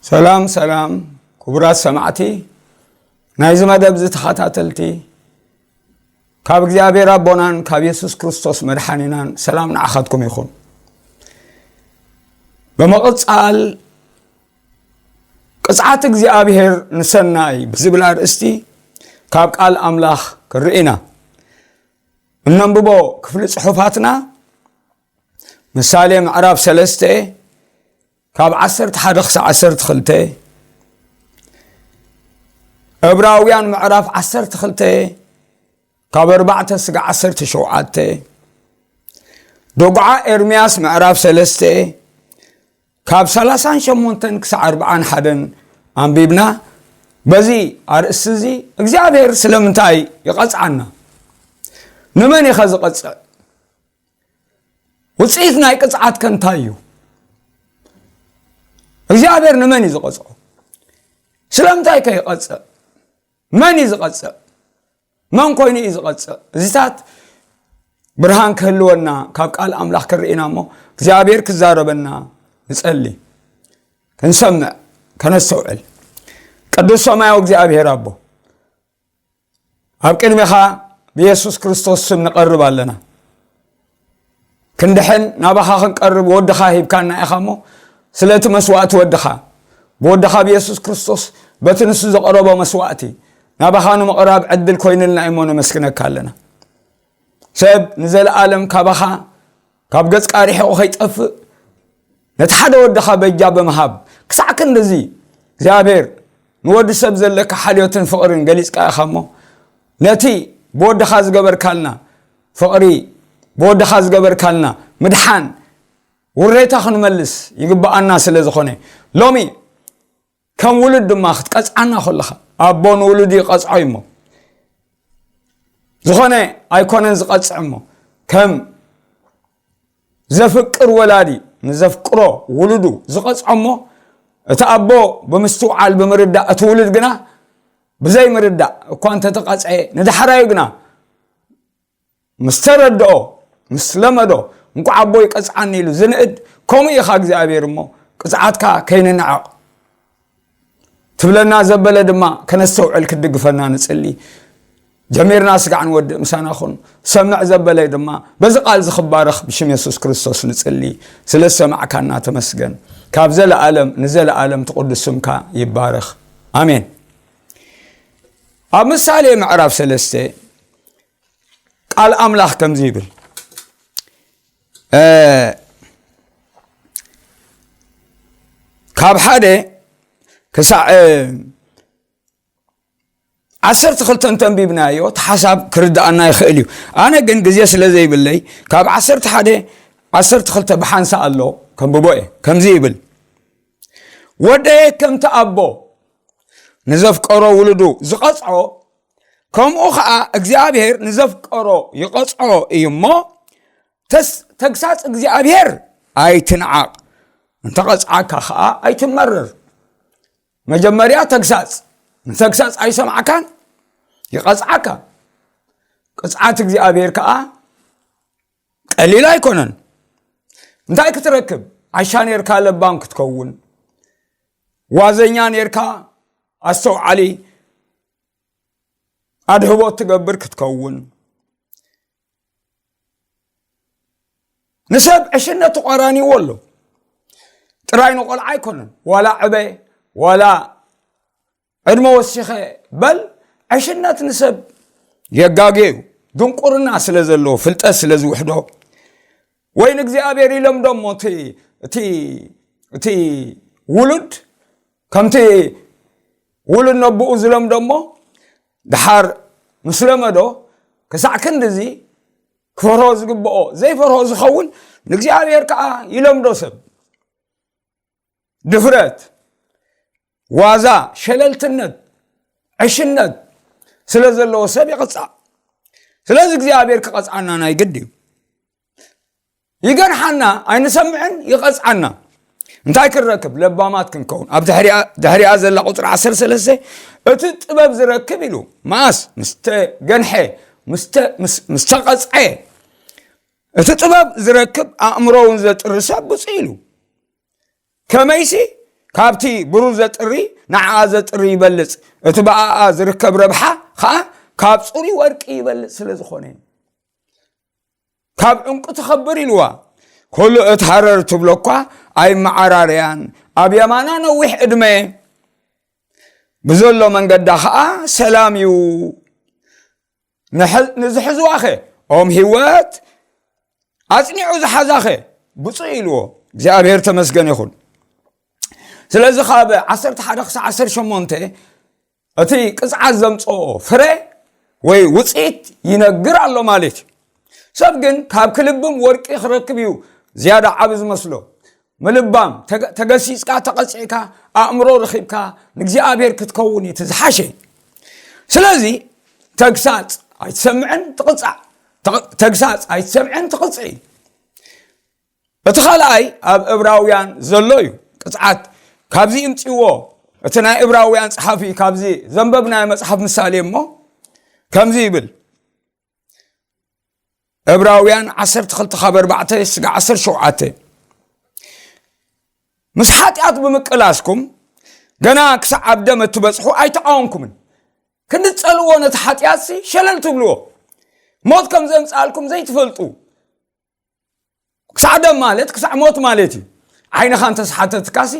ሰላም ሰላም፣ ክቡራት ሰማዕቲ ናይዚ መደብ እዚ ተኸታተልቲ፣ ካብ እግዚኣብሔር ኣቦናን ካብ የሱስ ክርስቶስ መድሓኒናን ሰላም ንዓኻትኩም ይኹን። ብምቕጻል፣ ቅጽዓት እግዚኣብሔር ንሰናይ ብዝብል ኣርእስቲ ካብ ቃል ኣምላኽ ክንርኢ ኢና። እነንብቦ ክፍሊ ጽሑፋትና፣ ምሳሌ ምዕራፍ ሰለስተ ካብ ዓሰርተ ሓደ ክሳዕ ዓሰርተ ክልተ፣ ዕብራውያን ምዕራፍ ዓሰርተ ክልተ ካብ ኣርባዕተ ስጋዕ ዓሰርተ ሸውዓተ፣ ደጉዓ ኤርምያስ ምዕራፍ ሰለስተ ካብ ሰላሳን ሸሞንተን ክሳዕ ኣርብዓን ሓደን ኣንቢብና። በዚ ኣርእስቲ እዚ እግዚኣብሔር ስለምንታይ ይቐጽዓና? ንመን ኢኸ ዝቐጽዕ? ውጽኢት ናይ ቅጽዓትከ እንታይ እዩ? እግዚኣብሔር ንመን እዩ ዝቐጽዖ? ስለምንታይ ከ ይቐጽዕ? መን እዩ ዝቐጽዕ? መን ኮይኑ እዩ ዝቐጽዕ? እዚታት ብርሃን ክህልወና ካብ ቃል ኣምላኽ ክንርኢና እሞ እግዚኣብሔር ክዛረበና ንጸሊ፣ ክንሰምዕ፣ ከነስተውዕል። ቅዱስ ሰማያዊ እግዚኣብሔር ኣቦ፣ ኣብ ቅድሜኻ ብየሱስ ክርስቶስ ስም ንቐርብ ኣለና። ክንድሕን ናባኻ ክንቀርብ ወድኻ ሂብካና ኢኻ እሞ፣ ስለቲ መስዋእቲ ወድኻ፣ ብወድኻ ብየሱስ ክርስቶስ፣ በቲ ንሱ ዘቕረቦ መስዋእቲ ናባኻ ንምቕራብ ዕድል ኮይንልና እሞ ነመስግነካ ኣለና። ሰብ ንዘለኣለም ካባኻ፣ ካብ ገጽካ ርሒቑ ከይጠፍእ፣ ነቲ ሓደ ወድኻ በጃ ብምሃብ፣ ክሳዕ ክንድዚ እግዚኣብሔር ንወዲ ሰብ ዘለካ ሓልዮትን ፍቕርን ገሊጽካ ኢኻ እሞ፣ ነቲ ብወድኻ ዝገበርካልና ፍቕሪ፣ ብወድኻ ዝገበርካልና ምድሓን ውሬታ ክንመልስ ይግብኣና ስለ ዝኾነ፣ ሎሚ ከም ውሉድ ድማ ክትቀጽዓና ከለኻ፣ ኣቦ ንውሉድ ይቐጽዖ እዩ እሞ፣ ዝኾነ ኣይኮነን ዝቐጽዕ እሞ፣ ከም ዘፍቅር ወላዲ ንዘፍቅሮ ውሉዱ ዝቐጽዖ እሞ፣ እቲ ኣቦ ብምስትውዓል ብምርዳእ፣ እቲ ውሉድ ግና ብዘይምርዳእ እኳ እንተተቐጽዐ፣ ንዳሕራዩ ግና ምስ ተረድኦ፣ ምስ ለመዶ፣ እንቋዕ ኣቦ ይቀጽዓኒ ኢሉ ዝንእድ፣ ከምኡ ኢኻ እግዚኣብሔር እሞ፣ ቅጽዓትካ ከይንንዕቕ ትብለና ዘበለ ድማ ከነስተውዕል ክትድግፈና ንጽሊ። ጀሚርና ስጋዕ ንወድእ ምሳና ኩን። ሰምዕ ዘበለ ድማ በዚ ቃል ዝኽባረኽ ብሽም የሱስ ክርስቶስ ንጽሊ። ስለ ዝሰማዕካና ተመስገን። ካብ ዘለኣለም ንዘለኣለም እቲ ቅዱስ ስምካ ይባረኽ። ኣሜን። ኣብ ምሳሌ ምዕራፍ ሰለስተ ቃል ኣምላኽ ከምዚ ይብል፣ እ፣ ካብ ሓደ ክሳዕ፣ እ፣ ዓሰርተ ክልተ እንተንቢብናዮ፣ እቲ ሓሳብ ክርድኣና ይኽእል እዩ። ኣነ ግን ግዜ ስለ ዘይብለይ፣ ካብ ዓሰርተ ሓደ፣ ዓሰርተ ክልተ ብሓንሳእ ኣሎ፣ ከንብቦ እየ። ከምዚ ይብል፣ "ወደየ ከምቲ ኣቦ ንዘፍቀሮ ውሉዱ ዝቐጽዖ፣ ከምኡ ኸኣ እግዚኣብሔር ንዘፍቀሮ ይቐጽዖ እዩ እሞ፣ ተስ-፣ ተግሳጽ እግዚኣብሔር ኣይትንዓቕ፣ እንተቐጽዓካ ኸኣ ኣይትመረር።" መጀመርያ ተግሳጽ፣ ንተግሳጽ ኣይሰማዕካን፣ ይቐጽዓካ። ቅጽዓት እግዚኣብሔር ከኣ ቀሊል ኣይኮነን። እንታይ ክትረክብ? ዓሻ ኔርካ ለባም ክትከውን፣ ዋዘኛ ኔርካ ኣስተውዓሊ፣ ኣድህቦ ትገብር ክትከውን። ንሰብ ዕሽነት ተቋራኒዎ ኣሎ። ጥራይ ንቆልዓ ኣይኮነን። ዋላ ዕበ፣ ዋላ ዕድመ ወሲኸ በል፣ ዕሽነት ንሰብ የጋግዮ እዩ። ድንቁርና ስለ ዘለዎ፣ ፍልጠት ስለ ዝውሕዶ፣ ወይ ንእግዚኣብሔር ይለምዶ እሞ እቲ፣ እቲ፣ እቲ ውሉድ ከምቲ ውሉድ ነቦኡ ዝለምዶ እሞ፣ ደሓር ምስ ለመዶ፣ ክሳዕ ክንድዚ ክፈርሆ ዝግብኦ ዘይፈርሆ ዝኸውን፣ ንእግዚኣብሔር ከኣ ይለምዶ ሰብ። ድፍረት፣ ዋዛ፣ ሸለልትነት፣ ዕሽነት ስለ ዘለዎ ሰብ ይቕጻዕ። ስለዚ እግዚኣብሔር ክቐጽዓና ናይ ግድ እዩ። ይገንሓና፣ ኣይንሰምዕን፣ ይቐጽዓና። እንታይ ክንረክብ? ለባማት ክንከውን። ኣብ ድሕሪኣ፣ ድሕሪኣ ዘላ ቁጽሪ ዓሰርተ ሰለስተ፣ "እቲ ጥበብ ዝረክብ" ኢሉ። መኣስ? ምስ ተገንሐ፣ ምስ ተ-፣ ምስ፣ ምስ ተቐጽዐ። "እቲ ጥበብ ዝረክብ ኣእምሮ እውን ዘጥሪ ሰብ ብፁዕ" ኢሉ። ከመይሲ፣ ካብቲ ብሩር ዘጥሪ ንዓኣ ዘጥሪ ይበልጽ፣ እቲ ብኣኣ ዝርከብ ረብሓ ኸኣ ካብ ጽሩይ ወርቂ ይበልጽ ስለ ዝኾነ እዩ። ካብ ዕንቁ ትኸብር ኢልዋ። ኩሉ እቲ ሃረር ትብሎ እኳ ኣይመዓራርያን፣ ኣብ የማና ነዊሕ ዕድመ፣ ብዘሎ መንገዳ ኸኣ ሰላም እዩ። ንሕ- ንዝሕዝዋኸ ኦም ህይወት ኣጽኒዑ ዝሓዛኸ ብፁዕ ኢልዎ። እግዚኣብሔር ተመስገን ይኹን። ስለዚ ካብ ዓሰርተ ሓደ ክሳዕ ዓሰርተ ሸሞንተ እቲ ቅጽዓት ዘምጽኦ ፍረ ወይ ውጽኢት ይነግር ኣሎ ማለት እዩ። ሰብ ግን ካብ ክልብም ወርቂ ክረክብ እዩ ዝያዳ ዓቢ ዝመስሎ። ምልባም፣ ተገ- ተገሲጽካ፣ ተቐጺዕካ፣ ኣእምሮ ረኺብካ ንእግዚኣብሔር ክትከውን እዩ እቲ ዝሓሸ። ስለዚ ተግሳጽ ኣይትሰምዕን ትቕጻዕ፣ ተቕ- ተግሳጽ ኣይትሰምዕን ትቕጽዒ። እቲ ካልኣይ ኣብ ዕብራውያን ዘሎ እዩ። ቅጽዓት ካብዚ እምጽዎ። እቲ ናይ ዕብራውያን ጸሓፊ ካብዚ ዘንበብናዮ መጽሓፍ ምሳሌ እሞ ከምዚ ይብል። ዕብራውያን ዓሰርተ ክልተ ካብ ኣርባዕተ ስጋ ዓሰርተ ሸውዓተ፣ ምስ ሓጢኣት ብምቅላስኩም ገና ክሳዕ ኣብ ደም እትበጽሑ ኣይተቃወምኩምን። ክንዲ ትጸልእዎ ነቲ ሓጢኣትሲ ሸለል ትብልዎ፣ ሞት ከም ዘምጽኣልኩም ዘይትፈልጡ። ክሳዕ ደም ማለት ክሳዕ ሞት ማለት እዩ። ዓይንኻ እንተስሓተትካሲ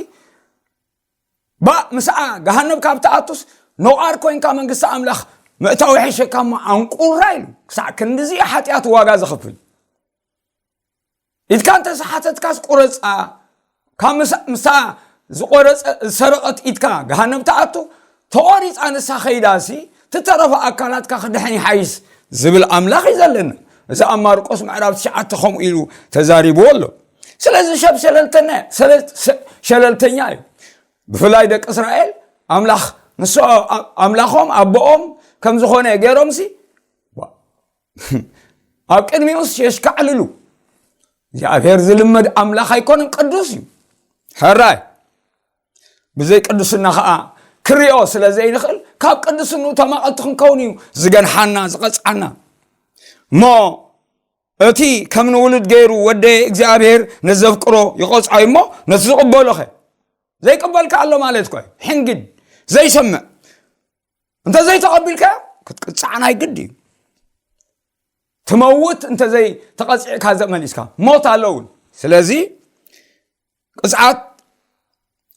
ባእ ምስኣ ገሃነብ ካብ ትኣቱስ ኖቓር ኮይንካ መንግስቲ ኣምላኽ ምእታው ይሕሸካ እሞ ኣንቁራ ኢሉ። ክሳዕ ክንድዚ ሓጢኣት ዋጋ ዘኽፍል። ኢድካ እንተሰሓተትካስ ቁረጻ። ካብ ምስ- ምስታ ዝቆረጸ ዝሰረቐት ኢድካ ገሃነብ ትኣቱ፣ ተቖሪጻ ንሳ ኸይዳሲ ትተረፈ ኣካላትካ ክድሕን ይሓይስ ዝብል ኣምላኽ እዩ ዘለና። እዚ ኣብ ማርቆስ ምዕራፍ ትሽዓተ ከምኡ ኢሉ ተዛሪብዎ ኣሎ። ስለዚ ሰብ ሸለልተኛ ሰለ- ሰ- ሸለልተኛ እዩ። ብፍላይ ደቂ እስራኤል ኣምላኽ ንሶ ኣምላኾም ኣቦኦም ከም ዝኾነ ገይሮምሲ ኣብ ቅድሚኡስ የሽካዕልሉ። እግዚኣብሔር ዝልመድ ኣምላኽ ኣይኮነን፣ ቅዱስ እዩ። ሕራይ ብዘይ ቅዱስና ኸዓ ክሪኦ ስለ ዘይንኽእል ካብ ቅዱስንኡ ተማቐልቲ ክንከውን እዩ ዝገንሓና ዝቐፅዓና። እሞ እቲ ከም ንውሉድ ገይሩ ወደ እግዚኣብሔር ነዘፍቅሮ ይቐፅዖ እሞ ነቲ ዝቕበሎኸ ዘይቅበልካ ኣሎ ማለት እኮ እዩ። ሕንግድ ዘይሰምዕ እንተዘይተቐቢልካዮ ክትቅጻዕ ናይ ግድ እዩ። ትመውት እንተዘይ ተቐጺዕካ ዘመሊስካ ሞት ኣሎ እውን። ስለዚ ቅጽዓት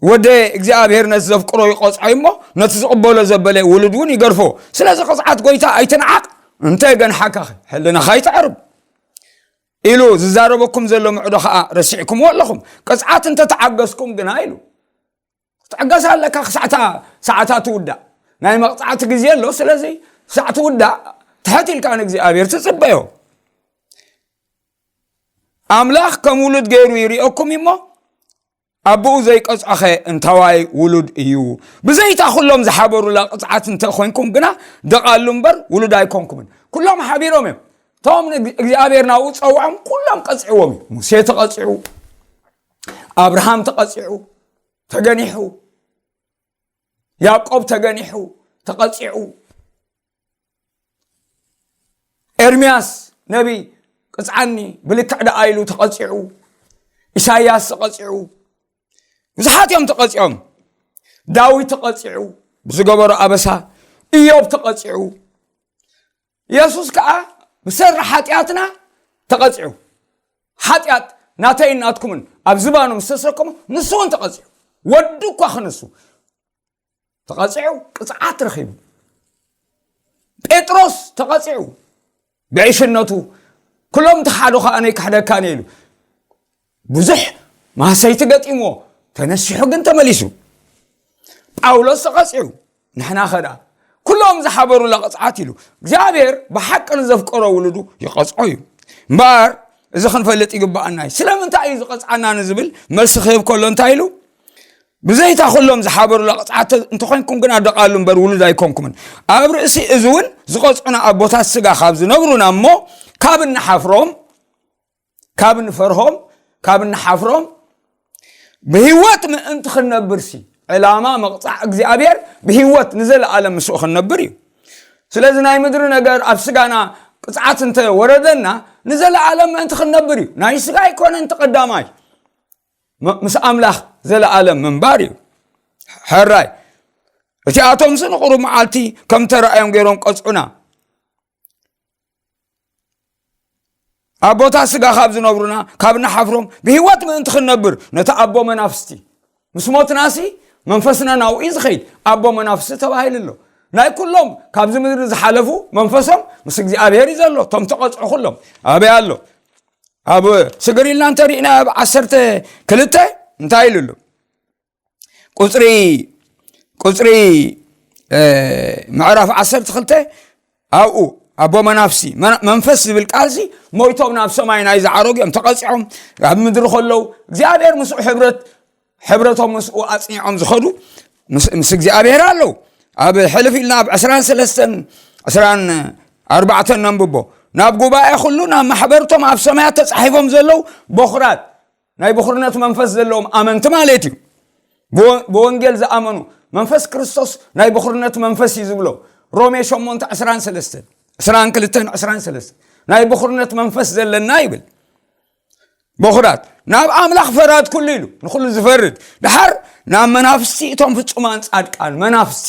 ወደ እግዚኣብሔር ነቲ ዘፍቅሮ ይቐጽዖ እሞ ነቲ ዝቕበሎ ዘበለ ውሉድ እውን ይገርፎ። ስለዚ ቅጽዓት ጎይታ ኣይትንዓቕ፣ እንተ ገንሓካ ሕልናኻ ኣይተዕርብ ኢሉ ዝዛረበኩም ዘሎ ምዕዶ ኸዓ ረሲዕኩምዎ ኣለኹም። ቅጽዓት እንተተዓገስኩም ግና ኢሉ ክትዕገስ ኣለካ ክሳዕታ ሰዓታ ትውዳእ። ናይ መቕጻዕቲ ግዜ ኣሎ። ስለዚ ክሳዕ ትውዳእ ትሕት ኢልካ ንእግዚኣብሔር ትጽበዮ። ኣምላኽ ከም ውሉድ ገይሩ ይርኦኩም እሞ ኣቦኡ ዘይቀጽዖኸ እንታዋይ ውሉድ እዩ። ብዘይታ ኩሎም ዝሓበሩላ ቅጽዓት እንተ ኾይንኩም ግና ደቓሉ እምበር ውሉድ ኣይኮንኩምን። ኩሎም ሓቢሮም እዮም። እቶም ንእግ- እግዚኣብሔር ናብኡ ጸውዖም ኩሎም ቀጽዕዎም እዩ። ሙሴ ተቐጺዑ፣ ኣብርሃም ተቐጺዑ፣ ተገኒሑ፣ ያዕቆብ ተገኒሑ፣ ተቐጺዑ፣ ኤርምያስ ነቢይ ቅጽዓኒ ብልክዕ ደኣ ኢሉ ተቐጺዑ፣ ኢሳይያስ ተቐጺዑ፣ ብዙሓት እዮም ተቐጺዖም። ዳዊት ተቐጺዑ ብዝገበሮ ኣበሳ፣ ኢዮብ ተቐጺዑ። የሱስ ከኣ ብሰሪ ሓጢኣትና ተቐጺዑ። ሓጢኣት ናተይን ናትኩምን ኣብ ዝባኑ ምስ ተሰከሞ ንሱ እውን ተቐጺዑ። ወዱ እኳ ክንሱ ተቐጺዑ ቅጽዓት ረኺቡ። ጴጥሮስ ተቐጺዑ ብዕሽነቱ፣ ኩሎም ተሓዶ ከኣ ነይ ክሕደካን ኢሉ ብዙሕ ማህሰይቲ ገጢምዎ ተነሲሑ ግን ተመሊሱ። ጳውሎስ ተቐጺዑ ንሕና ኸዳ ኩሎም ዝሓበሩላ ቅጽዓት ኢሉ እግዚኣብሔር ብሓቂ ንዘፍቀሮ ውሉዱ ይቐጽዖ እዩ። እምበኣር እዚ ክንፈልጥ ይግብኣና እዩ። ስለምንታይ እዩ ዝቐጽዓና ንዝብል መልሲ ክህብ ከሎ እንታይ ኢሉ? ብዘይታ ኩሎም ዝሓበሩላ ቅጽዓት እንተኾይንኩም ግና ደቓሉ እምበር ውሉድ ኣይኮንኩምን። ኣብ ርእሲ እዚ እውን ዝቐጽዑና ኣቦታት ስጋ ካብ ዝነግሩና እሞ ካብ እንሓፍሮም ካብ እንፈርሆም ካብ እንሓፍሮም ብህይወት ምእንቲ ክንነብር ሲ ዕላማ መቕጻዕ እግዚኣብሔር ብህይወት ንዘለኣለም ምስኡ ክንነብር እዩ። ስለዚ ናይ ምድሪ ነገር ኣብ ስጋና ቅጽዓት እንተ ወረደና ንዘለኣለም ምእንቲ ክንነብር እዩ። ናይ ስጋ ኣይኮነን እቲ ቀዳማይ፣ ም- ምስ ኣምላኽ ዘለኣለም ምንባር እዩ። ሕራይ እቲኣቶምሲ ንቑሩብ መዓልቲ ከም ተራእዮም ገይሮም ቀጽዑና። ኣቦታት ስጋ ካብ ዝነብሩና ካብ ንሓፍሮም ብህይወት ምእንቲ ክንነብር ነቲ ኣቦ መናፍስቲ ምስ ሞትናሲ መንፈስና ናብኡ እዩ ዝኸይድ። ኣቦ መናፍስቲ ተባሂሉ ኣሎ። ናይ ኩሎም ካብዚ ምድሪ ዝሓለፉ መንፈሶም ምስ እግዚኣብሔር እዩ ዘሎ። እቶም ተቐጽዑ ኩሎም ኣበይ ኣሎ? ኣብ ስግር ኢልና እንተሪእና ኣብ ዓሰርተ ክልተ እንታይ ኢሉ ኣሎ? ቁፅሪ ቁፅሪ ምዕራፍ ዓሰርተ ክልተ ኣብኡ ኣቦ መናፍሲ መንፈስ ዝብል ቃልሲ ሞይቶም ናብ ሰማይ ናይ ዝዓረጉ እዮም ተቐፂዖም። ኣብ ምድሪ ከለዉ እግዚኣብሔር ምስኡ ሕብረት ሕብረቶም ምስኡ ኣፅኒዖም ዝኸዱ ምስ እግዚኣብሔር ኣለዉ። ኣብ ሕልፍ ኢልና ኣብ ዕስራን ሰለስተን ዕስራን ኣርባዕተን ነንብቦ። ናብ ጉባኤ ኩሉ ናብ ማሕበርቶም ኣብ ሰማያት ተፃሒፎም ዘለዉ በኹራት ናይ በኹርነት መንፈስ ዘለዎም ኣመንቲ ማለት እዩ። ብወንጌል ዝኣመኑ መንፈስ ክርስቶስ ናይ በኹርነት መንፈስ እዩ ዝብሎ። ሮሜ ሸሞንተ ዕስራን ሰለስተን ዕስራን ክልተን ዕስራን ሰለስተን ናይ በኹርነት መንፈስ ዘለና ይብል። በኹራት ናብ ኣምላኽ ፈራድ ኩሉ ኢሉ ንኩሉ ዝፈርድ ድሓር ናብ መናፍስቲ እቶም ፍጹማን ጻድቃን መናፍስቲ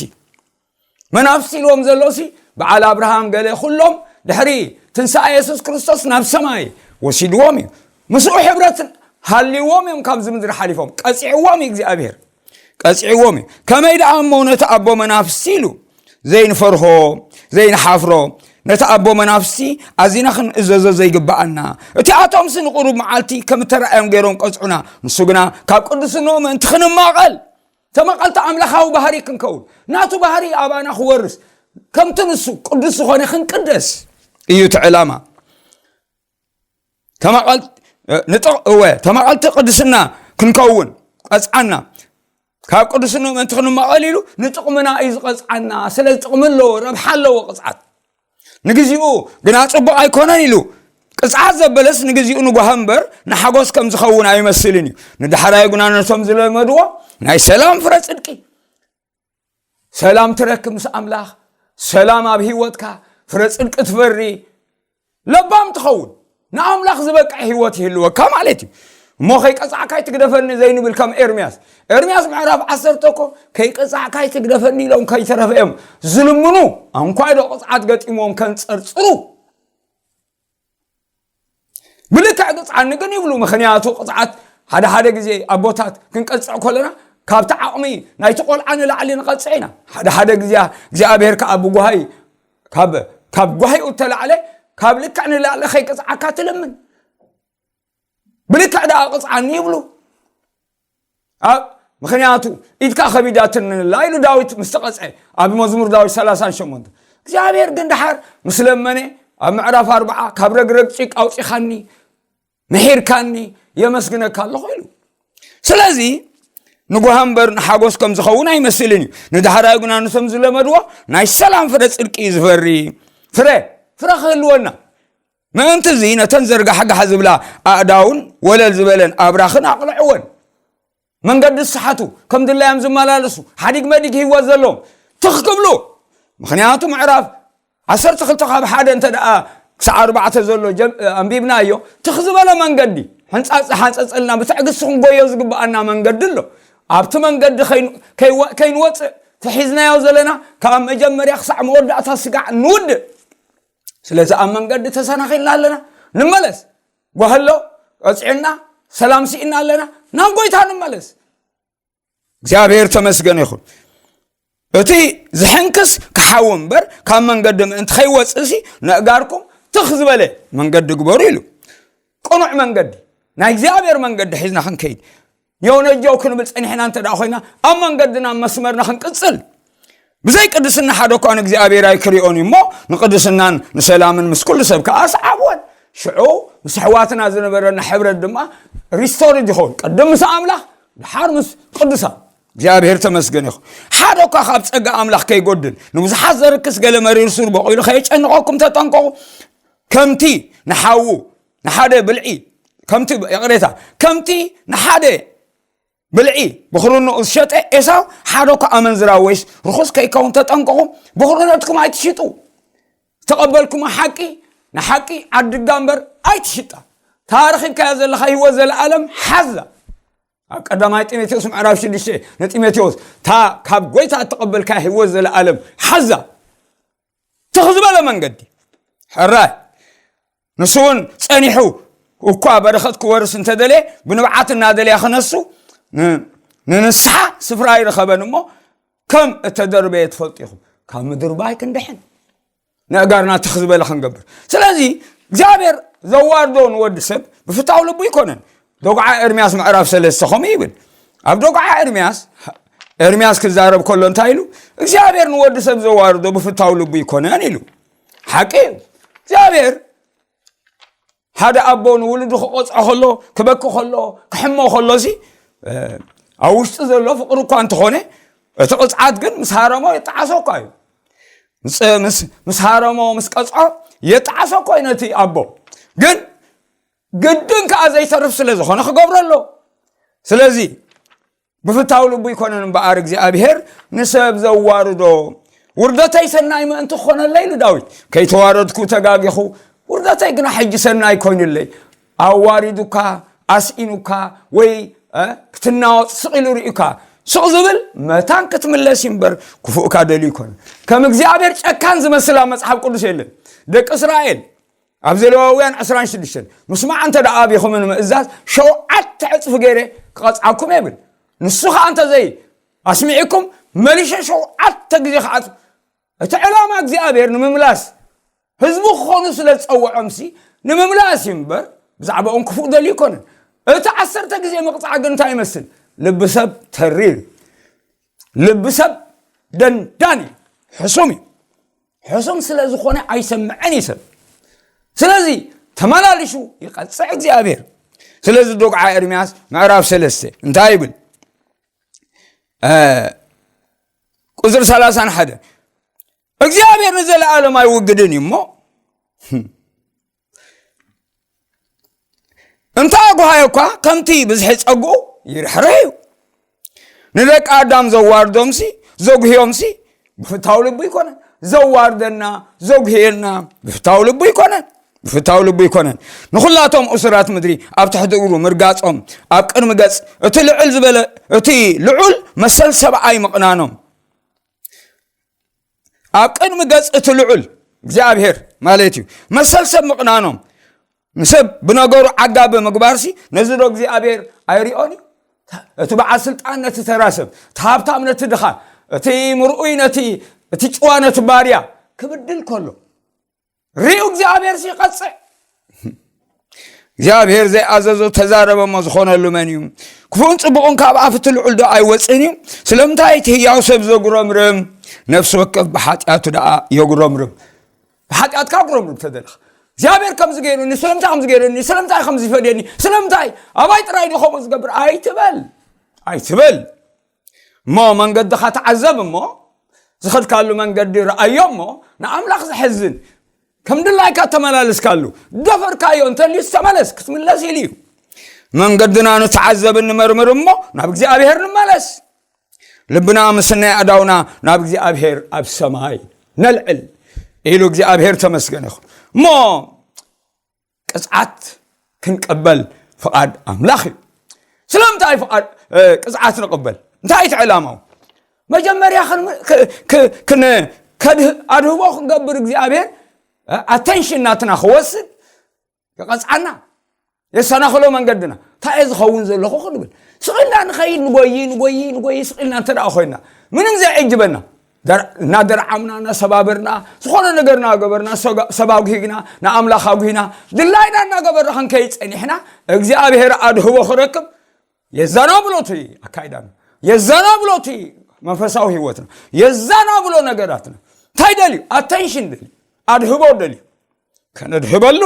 መናፍስቲ ኢልዎም ዘሎ ሲ በዓል ኣብርሃም ገለ ኩሎም ድሕሪ ትንሳኤ የሱስ ክርስቶስ ናብ ሰማይ ወሲድዎም እዩ። ምስኡ ሕብረት ሃልይዎም እዮም ካብዚ ምድሪ ሓሊፎም ቀፂዕዎም እዩ እግዚኣብሔር ቀፂዕዎም እዩ። ከመይ ደኣ እሞ ነቲ ኣቦ መናፍስቲ ኢሉ ዘይንፈርሆ ዘይንሓፍሮ ነቲ ኣቦ መናፍስቲ ኣዚና ክንእዘዞ ዘይግብኣና እቲኣቶምሲ ንቁሩብ መዓልቲ ከም እተረኣዮም ገይሮም ቀፅዑና ንሱ ግና ካብ ቅዱስንኡ ምእንቲ ክንማቐል ተመቐልቲ ኣምላኻዊ ባህሪ ክንከውን ናቱ ባህሪ ኣባና ክወርስ ከምቲ ንሱ ቅዱስ ዝኾነ ክንቅደስ እዩ እቲ ዕላማ። ተመቐልቲ ቅድስና ክንከውን ቀፅዓና ካብ ቅዱስንኡ ምእንቲ ክንማቐል ኢሉ ንጥቕምና እዩ ዝቐፅዓና። ስለዚ ጥቕሚ ኣለዎ ረብሓ ኣለዎ ቅፅዓት ንግዚኡ ግና ጽቡቕ ኣይኮነን ኢሉ ቅጽዓት ዘበለስ ንግዚኡ ንጓሃ እምበር ንሓጎስ ከም ዝኸውን ኣይመስልን እዩ። ንዳሕራይ ግና ነቶም ዝለመድዎ ናይ ሰላም ፍረ ጽድቂ ሰላም ትረክብ ምስ ኣምላኽ ሰላም ኣብ ህይወትካ ፍረ ጽድቂ ትፈሪ ለባም ትኸውን ንኣምላኽ ዝበቅዕ ህይወት ይህልወካ ማለት እዩ። እሞ ከይቀጻዕካ ኣይትግደፈኒ ዘይንብል ከም ኤርምያስ ኤርምያስ ምዕራፍ ዓሰርተ እኮ ከይቀጻዕካ ኣይትግደፈኒ ኢሎም ከይተረፈ እዮም ዝልምኑ። ኣንኳይ ዶ ቅጽዓት ገጢሞም ከንጸርጽሩ ብልክዕ ቅጽዓኒ ግን ይብሉ። ምኽንያቱ ቅጽዓት ሓደ ሓደ ግዜ ኣቦታት ክንቀጽዕ ከለና ካብቲ ዓቕሚ ናይቲ ቆልዓ ንላዕሊ ንቐጽዕ ኢና። ሓደ ሓደ ግዜ እግዚኣብሔር ከዓ ብጓሃይ ካብ ጓሂኡ እተላዕለ ካብ ልክዕ ንላዕሊ ከይቅጽዓካ ትልምን። ብልክዕ ደኣ ቅጽዓኒ ይብሉ። ኣብ ምኽንያቱ ኢድካ ከቢዳትንላ ኢሉ ዳዊት ምስ ተቐጽዐ ኣብ መዝሙር ዳዊት ሰላሳን ሸሞንተ እግዚኣብሔር ግን ደሓር ምስ ለመነ ኣብ ምዕራፍ ኣርባዓ ካብ ረግረግ ጭቃ ኣውጺኻኒ ምሒርካኒ የመስግነካ ኣለኹ ኢሉ። ስለዚ ንጉሃ እምበር ንሓጎስ ከም ዝኸውን ኣይመስልን እዩ። ንዳሕራይ ግና ነቶም ዝለመድዎ ናይ ሰላም ፍረ ጽድቂ እዩ ዝፈሪ። ፍረ ፍረ ክህልወና ምእንቲ እዚ ነተን ዘርጋሕጋሕ ዝብላ ኣእዳውን ወለል ዝበለን ኣብራኽን ኣቕልዕወን። መንገዲ ዝሰሓቱ ከም ድላዮም ዝመላለሱ ሓዲግ መዲግ ህይወት ዘለዎም ትኽ ክብሉ። ምኽንያቱ ምዕራፍ ዓሰርተ ክልተ ካብ ሓደ እንተ ደኣ ክሳዕ ኣርባዕተ ዘሎ ጀም- ኣንቢብናዮ ትኽ ዝበለ መንገዲ ሕንጻጽ ሓንጸጸልና ብትዕግስቲ ክንጎዮ ዝግብኣና መንገዲ ኣሎ። ኣብቲ መንገዲ ከይን- ከይወ- ከይንወጽእ ተሒዝናዮ ዘለና ካብ መጀመርያ ክሳዕ መወዳእታ ስጋዕ ንውድእ። ስለዚ ኣብ መንገዲ ተሰናኺልና ኣለና። ንመለስ። ጓህሎ ቀፅዕና ሰላም ስኢና ኣለና። ናብ ጎይታ ንመለስ። እግዚኣብሔር ተመስገን ይኹን። እቲ ዝሕንክስ ክሓዊ እምበር ካብ መንገዲ ምእንቲ ከይወፅእሲ ነእጋርኩም ትኽ ዝበለ መንገዲ ግበሩ ኢሉ። ቅኑዕ መንገዲ ናይ እግዚኣብሔር መንገዲ ሒዝና ክንከይድ የውነጀው ክንብል ጸኒሕና እንተ ደኣ ኮይና ኣብ መንገድና መስመርና ክንቅጽል ብዘይ ቅድስና ሓደ እኳ ንእግዚኣብሔር ኣይክሪኦን እዩ እሞ ንቅድስናን ንሰላምን ምስ ኩሉ ሰብ ከዓ ኣስዓብወን። ሽዑ ምስ ኣሕዋትና ዝነበረና ሕብረት ድማ ሪስቶርድ ይኸውን፣ ቅድም ምስ ኣምላኽ ድሓር ምስ ቅዱሳን። እግዚኣብሔር ተመስገን ይኹን። ሓደ እኳ ካብ ጸጋ ኣምላኽ ከይጎድል ንብዙሓት ዘርክስ ገለ መሪር ሱር በቂሉ ከየጨንቐኩም ተጠንቀቑ። ከምቲ ንሓዉ ንሓደ ብልዒ ከምቲ ይቕሬታ ከምቲ ንሓደ ብልዒ ብኽርንኡ ዝሸጠ ኤሳው ሓደ እኳ ኣመንዝራ ወይስ ርኹስ ከይከውን ተጠንቀቑ። ብኽርነትኩም ኣይትሽጡ። ዝተቐበልኩሞ ሓቂ ንሓቂ ዓድጋ እምበር ኣይትሽጣ። ታረኺብካያ ዘለኻ ህይወት ዘለኣለም ሓዛ። ኣብ ቀዳማይ ጢሞቴዎስ ምዕራፍ ሽዱሽተ ንጢሞቴዎስ፣ "እታ ካብ ጎይታ እተቐበልካ ህይወት ዘለኣለም ሓዛ ትኽ ዝበለ መንገዲ ሕራይ፣ ንሱ እውን ጸኒሑ እኳ በረኸት ክወርስ እንተደለየ፣ ብንብዓት እናደለያ ክነሱ ን-፣ ንንስሓ ስፍራ ኣይረኸበን እሞ፣ ከም እተደርበየ ትፈልጡ ኢኹም፣ ካብ ምድርባይ ክንድሕን፣ ንእጋርና ትኽ ዝበለ ክንገብር." ስለዚ እግዚኣብሔር ዘዋርዶ ንወዲ ሰብ ብፍታው ልቡ ይኮነን። ዶግዓ ኤርምያስ ምዕራፍ ሰለስተ ከምኡ ይብል። ኣብ ዶግዓ ኤርምያስ፣ ኤርምያስ ክዛረብ ከሎ እንታይ ኢሉ? "እግዚኣብሔር ንወዲ ሰብ ዘዋርዶ ብፍታው ልቡ ይኮነን" ኢሉ። ሓቂ እዩ። እግዚኣብሔር ሓደ ኣቦ ንውሉዱ ክቆጽዖ ከሎ፣ ክበኪ ከሎ፣ ክሕሞ ከሎ ሲ፣ እ፣ ኣብ ውሽጢ ዘሎ ፍቕሪ እኳ እንተኾነ፣ እቲ ቅጽዓት ግን ምስ ሃረሞ የጠዓሶ እኳ እዩ። ምስ፣ ምስ፣ ምስ ሃረሞ፣ ምስ ቀጽዖ የጠዓሶ እኳ እዩ ነቲ ኣቦ። ግን ግድን ከኣ ዘይተርፍ ስለ ዝኾነ ክገብሮ ኣሎ። ስለዚ ብፍታው ልቡ ይኮነን እምበኣር እግዚኣብሔር ንሰብ ዘዋርዶ። "ውርደተይ ሰናይ ምእንቲ ክኾነለይ" ኢሉ ዳዊት። "ከይተዋረድኩ ተጋጊኹ፣ ውርደተይ ግና ሕጂ ሰናይ ኮይኑለይ።" ኣዋሪዱካ፣ ኣስኢኑካ፣ ወይ፣ እ፣ ክትናወጽ ስቕ ኢሉ ርእዩካ፣ ስቕ ዝብል መታን ክትምለስ እዩ እምበር ክፉእካ ደልዩ ይኮነን። ከም እግዚኣብሔር ጨካን ዝመስል ኣብ መጽሓፍ ቅዱስ የለን። ደቂ እስራኤል ኣብ ዘሌዋውያን ዕስራን ሽዱሽተን፣ "ምስማዕ እንተ ደኣ ኣቢኹምን ምእዛዝ፣ ሸውዓተ ዕጽፊ ገይረ ክቐጽዓኩም እየ" ይብል። ንሱ ኸኣ እንተዘይ ኣስሚዕኩም፣ መሊሸ ሸውዓተ ግዜ ክዓጽ-፣ እቲ ዕላማ እግዚኣብሔር ንምምላስ፣ ህዝቡ ክኾኑ ስለ ዝጸውዖምሲ፣ ንምምላስ እዩ እምበር፣ ብዛዕባኦም ክፉእ ደልዩ ኣይኮነን። እቲ ዓሰርተ ግዜ ምቕጻዕ ግን እንታይ ይመስል? ልቢ ሰብ ተሪር፣ ልቢ ሰብ ደንዳን እዩ፣ ሕሱም እዩ። ሕሱም ስለ ዝኾነ ኣይሰምዕን እዩ ሰብ። ስለዚ ተመላሊሹ ይቐጽዕ እግዚኣብሔር። ስለዚ ዶግዓ ኤርምያስ ምዕራፍ ሰለስተ እንታይ ይብል? እ፣ ቁጽሪ ሰላሳን ሓደ፣ "እግዚኣብሔር ንዘለኣለም ኣይውግድን እዩ እሞ፣ እንተ ኣጉሃየ እኳ ከምቲ ብዝሒ ጸግኡ ይርሕርሕ እዩ። ንደቂ ኣዳም ዘዋርዶምሲ፣ ዘጉህዮምሲ ብፍታው ልቡ ኣይኮነን። ዘዋርደና፣ ዘጉህየና ብፍታው ልቡ ኣይኮነን። ብፍታው ልቡ ኣይኮነን። ንኹላቶም እሱራት ምድሪ ኣብ ትሕቲ እግሩ ምርጋጾም፣ ኣብ ቅድሚ ገጽ እቲ ልዑል ዝበለ፣ እቲ ልዑል መሰል ሰብኣይ ምቕናኖም፣ ኣብ ቅድሚ ገጽ እቲ ልዑል እግዚኣብሔር ማለት እዩ፣ መሰል ሰብ ምቕናኖም፣ ንሰብ ብነገሩ ዓጋቢ ምግባርሲ፣ ነዚ ዶ እግዚኣብሔር ኣይሪኦን እዩ? እቲ በዓል ስልጣን ነቲ ተራ ሰብ፣ እቲ ሃብታም ነቲ ድኻ፣ እቲ ምርኡይ ነቲ፣ እቲ ጭዋ ነቲ ባርያ ክብድል ከሎ፣ ሪኡ እግዚኣብሔር ሲ ይቐጽዕ። እግዚኣብሔር ዘይኣዘዞ ተዛረበ እሞ ዝኾነሉ መን እዩ? ክፉእን ጽቡቕን ካብ ኣፍ እቲ ልዑል ዶ ኣይወጽእን እዩ? ስለምንታይ እቲ ህያው ሰብ ዘጉረምርም፣ ነፍሲ ወከፍ ብሓጢኣቱ ደኣ የጉረምርም። ብሓጢኣትካ ኣጉረምርም ተደለኻ። እግዚኣብሔር ከምዚ ገይሩኒ፣ ስለምንታይ ከምዚ ገይሩኒ፣ ስለምንታይ ከምዚ ይፈድየኒ፣ ስለምንታይ ኣባይ ጥራይ ድዩ ከምኡ ዝገብር ኣይትበል፣ ኣይትበል። እሞ መንገድኻ ተዓዘብ እሞ፣ ዝኸድካሉ መንገዲ ረኣዮ እሞ፣ ንኣምላኽ ዘሕዝን፣ ከም ድላይካ ተመላለስካሉ፣ ደፈርካዮ እንተልዩስ ተመለስ፣ ክትምለስ ኢሉ እዩ። መንገድና ንተዓዘብን ንመርምር እሞ፣ ናብ እግዚኣብሔር ንመለስ። ልብና ምስ ናይ ኣእዳውና ናብ እግዚኣብሔር ኣብ ሰማይ ነልዕል ኢሉ እግዚኣብሔር ተመስገነ ይኹን። እሞ ቅጽዓት ክንቅበል ፍቓድ ኣምላኽ እዩ። ስለምንታይ ፍቓድ፣ እ፣ ቅጽዓት ንቕበል? እንታይ እቲ ዕላማው? መጀመርያ ክን-፣ ክ-፣ ክ-፣ ክን-፣ ከድህ-፣ ኣድህቦ ክንገብር እግዚኣብሔር፣ እ፣ ኣቴንሽን ናትና ክወስድ ይቐጽዓና፣ የሰናኽሎ መንገድና። እንታይ እየ ዝኸውን ዘለኹ ክንብል፣ ስቕ ኢልና ንኸይድ፣ ንጎይ፣ ንጎይ፣ ንጎይ፣ ስቕ ኢልና እንተ ደኣ ኮይንና፣ ምንም ዘይዕጅበና፣ ደር-፣ እናደርዓምና፣ እናሰባበርና፣ ዝኾነ ነገር እናገበርና፣ ሰጋ-፣ ሰብ ኣጉሂግና፣ ንኣምላኽ ኣጉሂና፣ ድላይና እናገበርና ክንከይድ ጸኒሕና፣ እግዚኣብሔር ኣድህቦ ክረክብ የዘናብሎ እቲ ኣካይዳና፣ የዘናብሎ እቲ መንፈሳዊ ህይወትና፣ የዘናብሎ ነገራትና። እንታይ ደልዩ? ኣቴንሽን ደልዩ፣ ኣድህቦ ደልዩ። ከነድህበሉ፣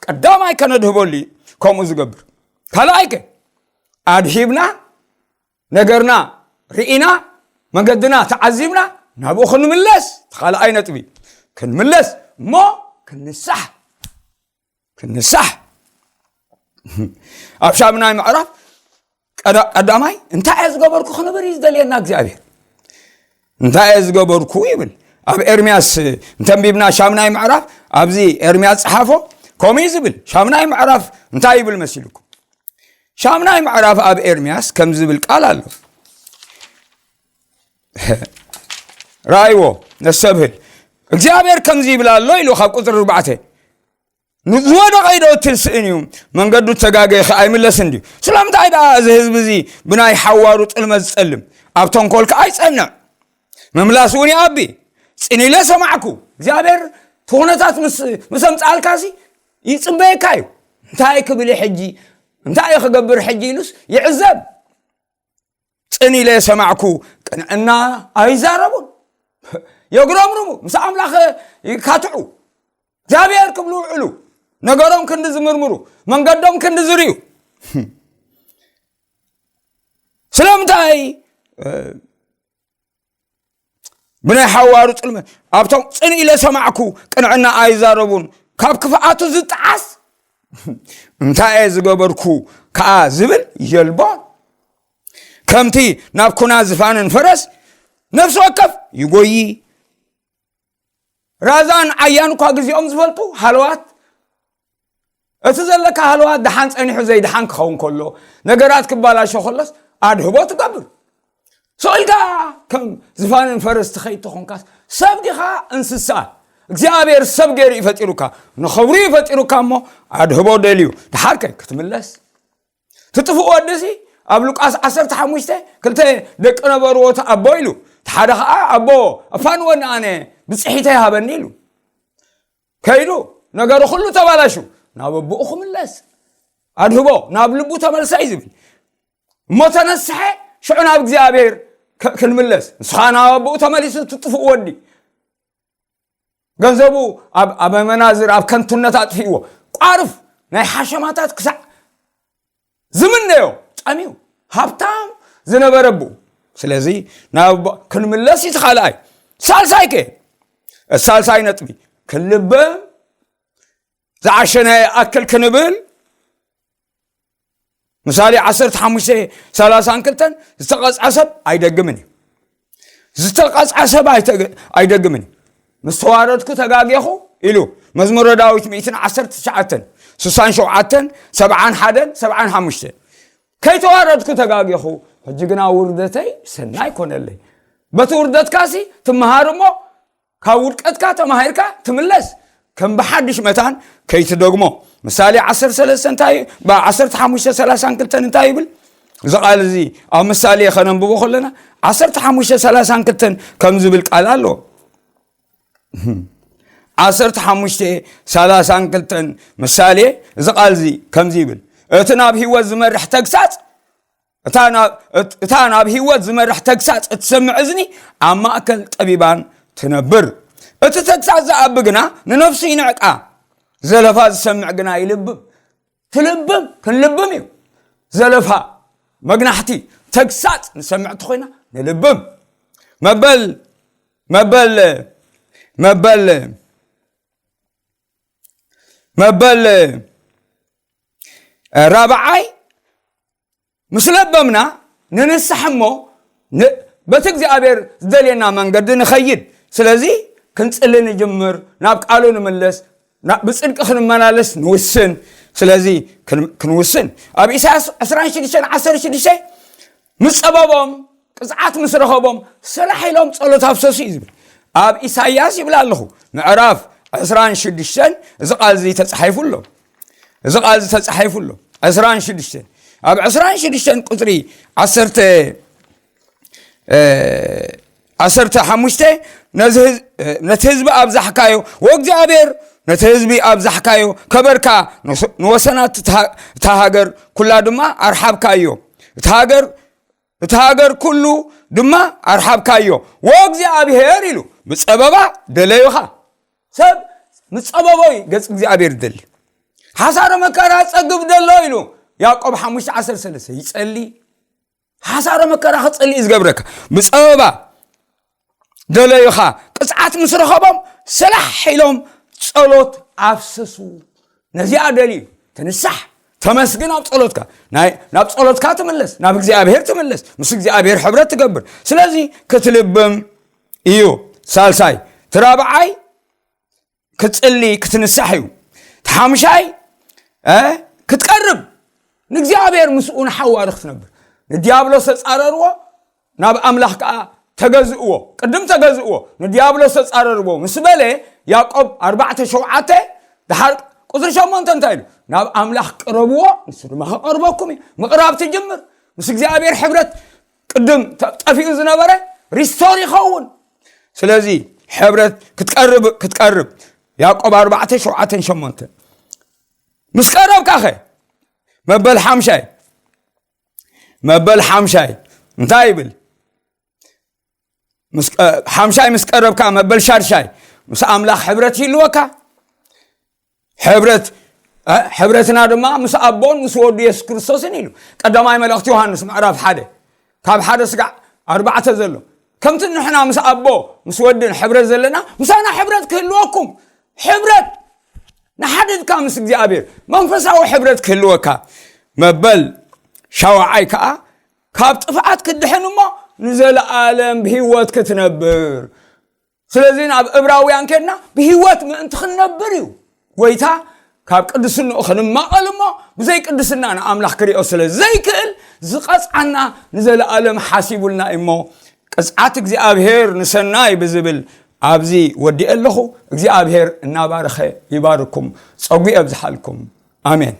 ቀዳማይ ከነድህበሉ እዩ ከምኡ ዝገብር። ካልኣይ ከ፣ ኣድሂብና፣ ነገርና ርኢና፣ መገድና ተዓዚብና፣ ናብኡ ክንምለስ፣ እቲ ካልኣይ ነጥቢ፣ ክንምለስ እሞ ክንንሳሕ፣ ክንንሳሕ። ኣብ ሻምናይ ምዕራፍ ቀዳ-፣ ቀዳማይ እንታይ እየ ዝገበርኩ ክንብል እዩ ዝደልየና እግዚኣብሔር። እንታይ እየ ዝገበርኩ ይብል። ኣብ ኤርምያስ እንተንቢብና ሻምናይ ምዕራፍ፣ ኣብዚ ኤርምያስ ጸሓፎ ከምኡ እዩ ዝብል። ሻምናይ ምዕራፍ እንታይ ይብል መሲልኩም? ሻምናይ ምዕራፍ ኣብ ኤርምያስ ከምዚ ዝብል ቃል ኣሎ። ራእይዎ፣ ነስተብህል። እግዚኣብሔር ከምዚ ይብል ኣሎ ኢሉ ካብ ቁፅሪ ኣርባዕተ፣ "ዝወደቐ ኢዶ እትል ስእን እዩ፣ መንገዱ ተጋገየ ኸኣ ኣይምለስን ድዩ? ስለምንታይ ደኣ እዚ ህዝቢ እዚ ብናይ ሓዋሩ ጥልመት ዝጸልም፣ ኣብ ተንኮል ከኣ ይጸንዕ? ምምላስ እውን ይኣቢ። ጽን ኢለ ሰማዕኩ።" እግዚኣብሔር እቲ ኩነታት ምስ፣ ምስ ኣምጽኣልካሲ ይጽበየካ እዩ። እንታይ ክብል እዩ ሕጂ? እንታይ ክገብር ሕጂ ኢሉስ ይዕዘብ። "ጽን ኢለ ሰማዕኩ፣ ቅንዕና ኣይዛረቡን። የጉረምርሙ፣ ምስ ኣምላኽ ይካትዑ፣ እግዚኣብሔር ክብሉ ውዕሉ፣ ነገሮም ክንዲ ዝምርምሩ፣ መንገዶም ክንዲ ዝርእዩ። ስለምንታይ፣ እ፣ ብናይ ሓዋሩ ጥልመት ኣብቶም ጽን ኢለ ሰማዕኩ፣ ቅንዕና ኣይዛረቡን፣ ካብ ክፍኣቱ ዝጠዓስ እንታይ እየ ዝገበርኩ ከኣ ዝብል የልቦን። ከምቲ ናብ ኩና ዝፋንን ፈረስ ነፍሲ ወከፍ ይጎዪ። ራዛን ዓያን እኳ ግዜኦም ዝፈልጡ ሃለዋት፣ እቲ ዘለካ ሃለዋት ደሓን ጸኒሑ ዘይደሓን ክኸውን ከሎ፣ ነገራት ክባላሾ ከሎስ ኣድህቦ ትገብር። ስቕ ኢልካ ከም ዝፋንን ፈረስ ትኸይድ ተኾንካስ፣ ሰብ ዲኻ እንስሳ? እግዚኣብሔር ሰብ ገይሩ እዩ ፈጢሩካ፣ ንኽብሩ እዩ ፈጢሩካ እሞ ኣድህቦ ደልዩ። ደሓርከ ክትምለስ፣ ትጥፍእ ወዲሲ ኣብ ሉቃስ ዓሰርተ ሓሙሽተ ክልተ ደቂ ነበርዎ፣ እቲ ኣቦ ኢሉ፣ እቲ ሓደ ኸዓ፣ "ኣቦ፣ ኣፋንወኒ ኣነ፣ ብጽሒተይ ሃበኒ" ኢሉ። ከይዱ ነገሩ ኩሉ ተባላሹ፣ ናብ ኣቦኡ ክምለስ ኣድህቦ፣ ናብ ልቡ ተመልሳ እዩ ዝብል። እሞ ተነስሐ፣ ሽዑ ናብ እግዚኣብሔር ክ-፣ ክንምለስ። ንስኻ ናብ ኣቦኡ ተመሊሱ፣ ትጥፍእ ወዲ፣ ገንዘቡ ኣብ፣ ኣብ መናዝር፣ ኣብ ከንቱነት ኣጥፊእዎ፣ ቋርፍ ናይ ሓሸማታት ክሳዕ ዝምነዮ ጠምዩ፣ ሃብታም ዝነበረ ኣቦኡ። ስለዚ ናብ ኣቦ-፣ ክንምለስ እዩ እቲ ካልኣይ። ሳልሳይ ከ? ሳልሳይ ነጥቢ፣ ክንልበም፣ ዝዓሸናዮ ኣክል ክንብል። ምሳሌ ዓሰርተ ሓሙሽተ ሰላሳን ክልተን፣ "ዝተቐጽዐ ሰብ ኣይደግምን እዩ፣ ዝተቐጽዐ ሰብ ኣይተገ-፣ ኣይደግምን እዩ። ምስ ተዋረድኩ ተጋጌኹ" ኢሉ መዝሙረ ዳዊት ሚእትን ዓሰርተ ትሽዓተን፣ ስሳን ሸውዓተን፣ ሰብዓን ሓደን፣ ሰብዓን ሓሙሽተን። "ከይተዋረድኩ ተጋጌኹ፣ ሕጂ ግና ውርደተይ ሰናይ ኮነለይ።" በቲ ውርደትካሲ ትመሃር እሞ፣ ካብ ውድቀትካ ተማሂርካ ትምለስ። ከም ብሓድሽ መታን ከይትደግሞ። ምሳሌ ዓሰርተ ሰለስተ እንታይ፣ ብ-፣ ዓሰርተ ሓሙሽተ ሰላሳን ክልተን እንታይ ይብል? እዚ ቃል እዚ ኣብ ምሳሌ ኸነንብቦ ከለና፣ ዓሰርተ ሓሙሽተ ሰላሳን ክልተን ከም ዝብል ቃል ኣሎ። ዓሰርተ ሓሙሽተ ሰላሳን ክልተን ምሳሌ፣ እዚ ቃል እዚ ከምዚ ይብል፣ "እቲ ናብ ህይወት ዝመርሕ ተግሳጽ፣ እታ ናብ፣ እት-፣ እታ ናብ ህይወት ዝመርሕ ተግሳጽ እትሰምዕ እዝኒ ኣብ ማእከል ጠቢባን ትነብር። እቲ ተግሳጽ ዝኣቢ ግና ንነፍሱ ይንዕቃ፣ ዘለፋ ዝሰምዕ ግና ይልብም።" ትልብም፣ ክንልብም እዩ። ዘለፋ፣ መግናሕቲ፣ ተግሳጽ ንሰምዕ እንተኾይና ንልብም። መበል፣ መበል፣ መበል፣ መበል ራብዓይ፣ ምስ ለበምና ንንሳሕ እሞ ን-፣ በቲ እግዚኣብሔር ዝደልየና መንገዲ ንኸይድ። ስለዚ ክንጽሊ ንጅምር፣ ናብ ቃሉ ንምለስ፣ ና-፣ ብጽድቂ ክንመላለስ ንውስን። ስለዚ ክን-፣ ክንውስን፣ ኣብ ኢሳያስ ዕስራን ሽዱሽተን ዓሰርተ ሽዱሽተ፣ "ምስ ጸበቦም፣ ቅጽዓት ምስ ረኸቦም፣ ሰላሕ ኢሎም ጸሎት ኣፍሰሱ" እዩ ዝብል። ኣብ ኢሳያስ ይብል ኣለኹ፣ ምዕራፍ ዕስራን ሽዱሽተን፣ እዚ ቃል እዚ ተጻሒፉ ኣሎ። እዚ ቃል እዚ ተጻሒፉ ኣሎ። ዕስራን ሽዱሽተን፣ ኣብ ዕስራን ሽዱሽተን ቁጽሪ ዓሰርተ፣ እ፣ ዓሰርተ ሓሙሽተ፣ ነዚ ህዝ-፣ ነቲ ህዝቢ ኣብዛሕካዮ፣ ወእግዚኣብሔር፣ ነቲ ህዝቢ ኣብዛሕካዮ፣ ከበርካ፣ ንወሰ-፣ ንወሰናት እታ፣ እታ ሃገር ኩላ ድማ ኣርሓብካዮ። እታ ሃገር፣ እታ ሃገር ኩሉ ድማ ኣርሓብካዮ። ወእግዚኣብሔር ኢሉ፣ ብጸበባ ደለዩኻ። ሰብ ምስ ጸበቦ እዩ ገጽ እግዚኣብሔር ዝደሊ። ሓሳረ መከራ ጸግብ ደሎ ኢሉ ያዕቆብ ሓሙሽተ ዓሰርተ ሰለስተ ይጸሊ። ሓሳረ መከራ ክጸሊ እዩ ዝገብረካ። ብጸበባ ደለዩኻ። ቅጽዓት ምስ ረኸቦም ሰላሕ ኢሎም ጸሎት ኣፍሰሱ። ነዚኣ ደልዩ ትንሳሕ፣ ተመስግን ኣብ ጸሎትካ። ናይ፣ ናብ ጸሎትካ ትምለስ፣ ናብ እግዚኣብሔር ትምለስ፣ ምስ እግዚኣብሔር ሕብረት ትገብር። ስለዚ ክትልብም እዩ። ሳልሳይ፣ እቲ ራብዓይ፣ ክትጽሊ፣ ክትንሳሕ እዩ። እቲ ሓምሻይ፣ እ፣ ክትቀርብ፣ ንእግዚኣብሔር ምስኡ ንሓዋሪ ክትነብር። ንዲያብሎስ ተጻረርዎ፣ ናብ ኣምላኽ ከኣ ተገዝእዎ። ቅድም ተገዝእዎ፣ ንዲያብሎስ ተጻረርዎ ምስ በለ፣ ያዕቆብ ኣርባዕተ ሸውዓተ፣ ድሓር ቁጽሪ ሸሞንተ እንታይ ኢሉ? ናብ ኣምላኽ ቅረብዎ፣ ንሱ ድማ ክቐርበኩም እዩ። ምቕራብ ትጅምር። ምስ እግዚኣብሔር ሕብረት ቅድም ተ-፣ ጠፊኡ ዝነበረ ሪስቶር ይኸውን። ስለዚ ሕብረት ክትቀርብ፣ ክትቀርብ፣ ያዕቆብ ኣርባዕተ ሸውዓተን ሸሞንተን። ምስ ቀረብካኸ? መበል ሓምሻይ፣ መበል ሓምሻይ እንታይ ይብል? ምስ ቀ-፣ ሓምሻይ ምስ ቀረብካ፣ መበል ሻድሻይ፣ ምስ ኣምላኽ ሕብረት ይህልወካ። ሕብረት፣ እ፣ ሕብረትና ድማ ምስ ኣቦን ምስ ወዱ የሱስ ክርስቶስን ኢሉ። ቀዳማይ መልእኽቲ ዮሃንስ ምዕራፍ ሓደ፣ ካብ ሓደ ስጋዕ ኣርባዕተ ዘሎ። ከምቲ ንሕና ምስ ኣቦ ምስ ወድን ሕብረት ዘለና፣ ምሳና ሕብረት ክህልወኩም። ሕብረት ንሓድድካ ምስ እግዚኣብሔር መንፈሳዊ ሕብረት ክህልወካ። መበል ሻውዓይ ከኣ፣ ካብ ጥፍኣት ክትድሕን እሞ ንዘለኣለም ብህይወት ክትነብር። ስለዚ ናብ እብራውያን ከድና ብህይወት ምእንቲ ክንነብር እዩ። ጎይታ ካብ ቅድስንኡ ክንማቐል እሞ፣ ብዘይ ቅድስና ንኣምላኽ ክሪኦ ስለ ዘይክእል፣ ዝቐጽዓና ንዘለኣለም ሓሲቡልና እዩ እሞ፣ ቅጽዓት እግዚኣብሔር ንሰናይ ብዝብል ኣብዚ ወዲኤ ኣለኹ። እግዚኣብሔር እናባረኸ ይባርኩም፣ ጸጉ የብዝሓልኩም። ኣሜን።